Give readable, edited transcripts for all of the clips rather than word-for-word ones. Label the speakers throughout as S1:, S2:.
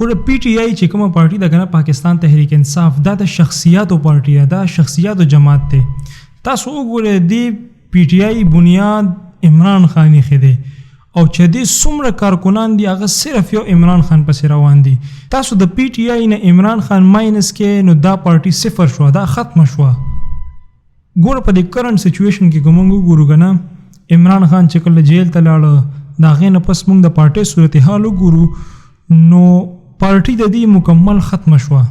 S1: ګوره پی ټی آی چې کومه پارټي ده کنه، پاکستان تحریک انصاف، دا د شخصیاتو پارټي ده، دا شخصیاتو جماعت دی. تاسو وګورئ، دی پی ټی آی بنیاد عمران خان ایښی دی او چې دې څومره کارکنان دي، هغه صرف یو عمران خان پسې روان دي. تاسو د پی ټی آی نه عمران خان ماینس کې، نو دا پارټي صفر شوه، دا ختمه شوه. ګوره، په دې کرنټ سچویشن کې کوم وګورو کنه، عمران خان چې کله جیل ته لاړ، د هغې نه پس موږ د پارټۍ صورتحال وګورو، نو پارټي د دې مکمل ختمه شوه.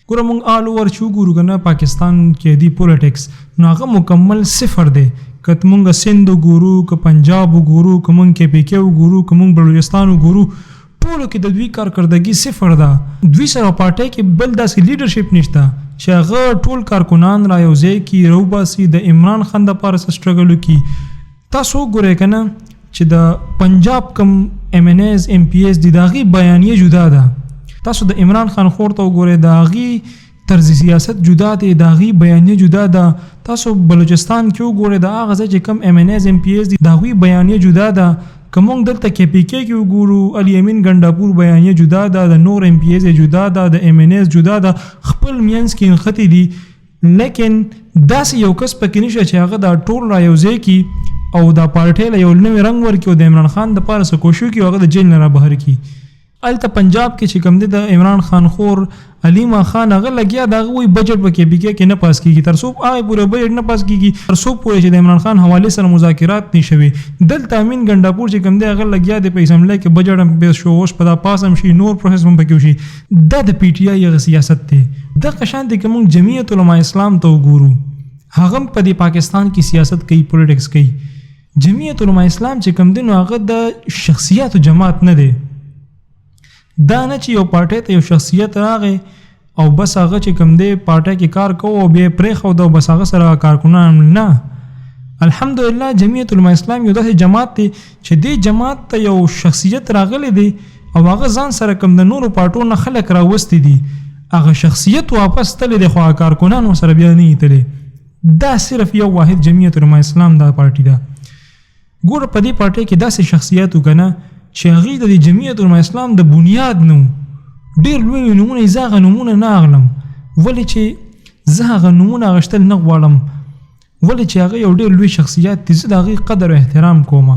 S1: ګوره، موږ آل اوور چې وګورو کنه پاکستان کې دی پولیټکس، نو هغه مکمل صفر دی. که موږ سند وګورو، که پنجاب وګورو، که موږ کې پی کې وګورو، که موږ بلوچستان وګورو، ټولو کې د دوی کارکردګي صفر ده. دوی سره پارټۍ کې بل داسې لیډرشپ نشته چې هغه ټول کارکنان را یو ځای کړي، راوباسي، د عمران خان دپاره څه سټرګل وکړي. تاسو وګورئ که نه چې د پنجاب کم ایم این ایز، ایم پی ایز دي، د هغې بیانیه جدا ده. تاسو د عمران خان خور ته وګورئ، د هغې طرز سیاست جدا دی، د هغې بیانیه جدا ده. تاسو بلوچستان کې وګورئ، د هغه ځای چې کم ایم این ایز، ایم پی ایز دي، د هغوی بیانیه جدا ده. که موږ دلته کې پی کې کې وګورو، علي امین ګنډاپور بیانیه جدا ده، د نور ایم پی ایز جدا ده، د ایم این ایز جدا ده، خپل مینځ کې نښتې دي. لیکن داسې یو کس پکې نشته چې هغه دا ټول را یو ځای کړي او دا پارټۍ له یو نوی رنګ ورکړي او د عمران خان دپاره څه کوشش وکړي او هغه د جیل نه را بهر کړي. هلته پنجاب کې چې کوم دی، د عمران خان خور علیمه خان، هغه لګیا د هغه وایي بجټ به کې پی کې کې نه پاس کیږي، تر څو هغه پورې بجټ نه پاس کیږي، تر څو پورې چې د عمران خان حوالې سره مذاکرات نه شوي. دلته امین ګنډاپور چې کوم دی، هغه لګیا دی په اسمبلۍ کې بجټ هم پیش شو، اوس په دا پاس هم شي، نور پروسس هم پکې وشي. دا د پی ټی آی هغه سیاست دی. دغه شان دی که موږ جمعیت علما اسلام ته وګورو، هغه هم په دې پاکستان کې سیاست کوي، پولیټکس کوي. جمعیت علما اسلام چې کوم دی، نو هغه د شخصیاتو جماعت نه دی. دا نه چې یو پارټۍ ته یو شخصیت راغی او بس هغه چې کوم دی پارټۍ کې کار کوو او بیا یې پرېښود او بس هغه سره کارکنان. نه، الحمدلله، جمعیت علما اسلام یو داسې جماعت دی چې دې جماعت ته یو شخصیت راغلی دی او هغه ځان سره کوم د نورو پارټو نه خلک راوستي دي. هغه شخصیت واپس تللی دی، خو هغه کارکنان ورسره بیا نه دي تللی. دا صرف یو واحد جمعیت علما اسلام دا پارټي ده. ګوره، په دې پارټۍ کې داسې شخصیت و که نه چې هغوی د دې جمعیت علما اسلام د بنیاد نه وو. ډېر لوی لوی نومونه یې، زه هغه نومونه نه اخلم، ولې چې زه هغه نومونه اخیستل نه غواړم، ولې چې هغه یو ډېر لوی شخصیت دی. زه د هغوی قدر او احترام کوم.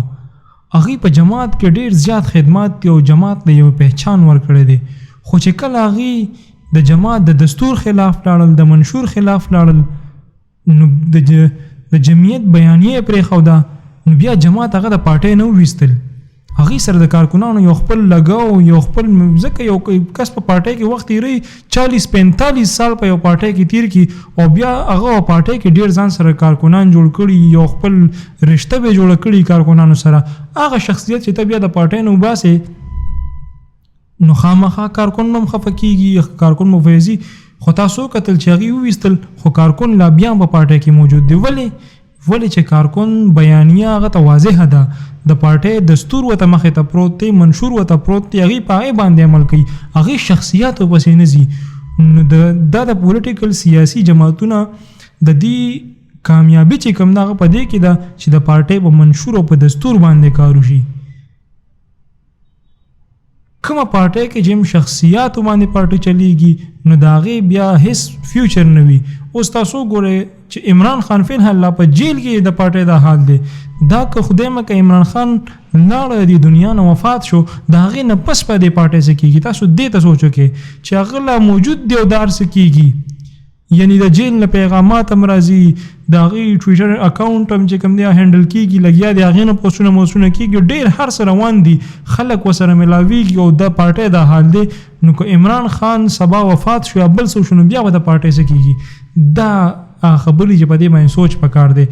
S1: هغوی په جماعت کې ډېر زیات خدمات دي او جماعت له یو پهچان ورکړی دی. خو چې کله هغوی د جماعت د دستور خلاف لاړل، د منشور خلاف لاړل، نو د جمعیت بیانیه یې پرېښوده، نو بیا جماعت هغه د پارټۍ نه وویستل. هغوی سره د کارکنانو یو خپل لګاو، یو خپل، ځکه یو کس په پارټۍ کې وخت تېروي، 40 45 سال په یو پارټۍ کې تیر کړي او بیا هغه پارټۍ کې ډېر ځان سره کارکنان جوړ کړي، یو خپل رشته به جوړه کړي کارکنانو سره. هغه شخصیت چې ته بیا د پارټۍ نه وباسې، نو خامخا کارکن به هم خفه کیږي، کارکن به فیضي. خو تاسو کتل چې هغوی وویستل، خو کارکن لا بیا هم په پارټۍ کې موجود دی. ولې؟ ولې چې کارکن بیانیه هغه ته واضحه ده، د پارټۍ دستور ورته مخې ته پروت دی، منشور ورته پروت دی، هغوی په هغې باندې عمل کوي، هغوی شخصیاتو پسې نه ځي. نو دا د پولیټیکل سیاسي جماعتونه د دې کامیابي چې کوم ده، هغه په دې کې ده چې د پارټۍ په منشور او په دستور باندې کار وشي. کومه پارټۍ کې چې هم شخصیاتو باندې پارټي چلیږي، نو د هغې بیا هیڅ فیوچر نه وي. اوس تاسو وګورئ چې عمران خان فی الحال لا په جیل کې د پارټۍ دا حال دی. دا که خدای مه که عمران خان لاړه د دنیا نه وفات شو، د هغې نه پس په دې پارټۍ څه کیږي؟ تاسو دې ته سوچ وکړئ چې هغه لا موجود دی او دا هر څه کیږي، یعنی د جیل نه پیغامات هم راځي، د هغې ټویټر اکاونټ هم چې کوم دی هینډل کیږي، لګیا دی هغې نه پوسټونه موسټونه کیږي، ډېر هر څه روان دي، خلک ورسره ملاویږي او د پارټۍ دا حال دی. نو که عمران خان سبا وفات شو یا بل څه شو، نو بیا به د پارټۍ څه کیږي؟ دا خبرې چې په دې باندې سوچ پکار دی.